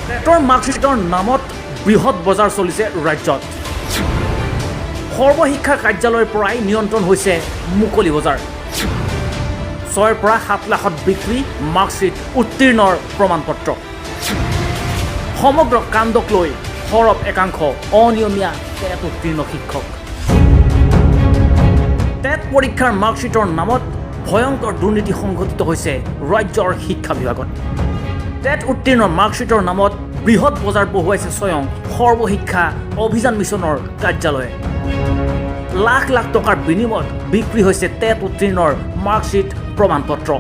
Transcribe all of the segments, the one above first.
টেটৰ মাৰ্কশ্বিটৰ নামত বৃহৎ বজাৰ চলিছে ৰাজ্যত। সৰ্বশিক্ষা কাৰ্যালয়ৰ পৰাই নিয়ন্ত্ৰণ হৈছে মুকলি বজাৰ। 6ৰ পৰা 7 লাখত বিক্ৰী মাৰ্কশ্বিট, উত্তীৰ্ণৰ প্ৰমাণপত্ৰ। সমগ্ৰ কাণ্ডক লৈ সৰব একাংশ অনিয়মীয়া টেট উত্তীৰ্ণ শিক্ষক। টেট পৰীক্ষাৰ মাৰ্কশ্বিটৰ নামত ভয়ংকৰ দুৰ্নীতি সংঘটিত হৈছে ৰাজ্যৰ শিক্ষা বিভাগত। টেট উত্তীৰ্ণ মাৰ্কশ্বিটৰ নামত বৃহৎ বজাৰ বহুৱাইছে স্বয়ং সৰ্বশিক্ষা অভিযান মিছনৰ কাৰ্যালয়ে। লাখ লাখ টকাৰ বিনিময়ত বিক্ৰী হৈছে টেট উত্তীৰ্ণৰ মাৰ্কশ্বিট, প্ৰমাণপত্ৰ।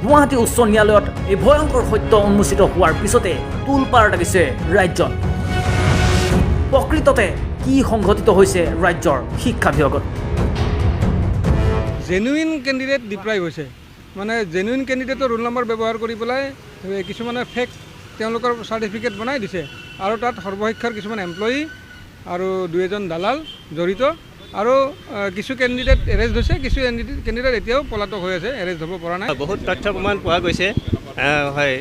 গুৱাহাটী উচ্চ ন্যায়ালয়ত এই ভয়ংকৰ সত্য উন্মোচিত হোৱাৰ পিছতে তোলপাৰ লাগিছে ৰাজ্যত। প্ৰকৃততে কি সংঘটিত হৈছে ৰাজ্যৰ শিক্ষা বিভাগত? জেনুইন কেণ্ডিডেট ডিপ্ৰাইভ হৈছে। মানে জেনুইন কেণ্ডিডেটৰ ৰোল নম্বৰ ব্যৱহাৰ কৰি পেলাই কিছুমানে ফেক তেওঁলোকৰ চাৰ্টিফিকেট বনাই দিছে আৰু তাত সৰ্বশিক্ষাৰ কিছুমান এমপ্লয়ী আৰু দুই এজন দালাল জড়িত আৰু কিছু কেণ্ডিডেট এৰেষ্ট হৈছে, কিছু কেণ্ডিডেট এতিয়াও পলাতক হৈ আছে, এৰেষ্ট হ'ব পৰা নাই। বহুত তথ্য প্ৰমাণ পোৱা গৈছে। হয়,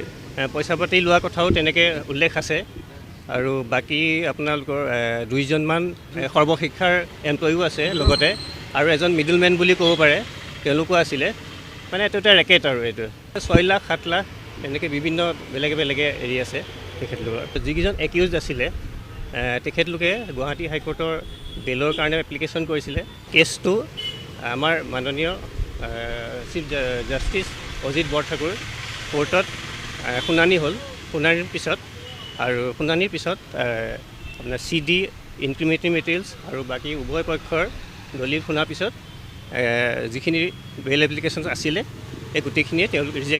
পইচা পাতি লোৱা কথাও তেনেকৈ উল্লেখ আছে আৰু বাকী আপোনালোকৰ দুইজনমান সৰ্বশিক্ষাৰ এমপ্লয়ীও আছে, লগতে আৰু এজন মিডলমেন বুলি ক'ব পাৰে, তেওঁলোকো আছিলে। মানে এইটো এটা ৰেকেট আৰু এইটো 6 লাখ, 7 লাখ তেনেকৈ বিভিন্ন বেলেগে বেলেগে এৰি আছে তেখেতলোকৰ। যিকেইজন একিউজ আছিলে, তেখেতলোকে গুৱাহাটী হাইকোৰ্টৰ বেলৰ কাৰণে এপ্লিকেশ্যন কৰিছিলে। কেছটো আমাৰ মাননীয় চিফ জাষ্টিছ অজিত বৰঠাকুৰ কোৰ্টত শুনানি হ'ল। শুনানিৰ পিছত আপোনাৰ চি ডি, ইনক্ৰিমিনেটিং মেটেৰিয়েলছ আৰু বাকী উভয় পক্ষৰ দলিল শুনাৰ পিছত যিখিনি বেল এপ্লিকেশ্যন আছিলে, এই গোটেইখিনিয়ে তেওঁলোক ৰিজেক্ট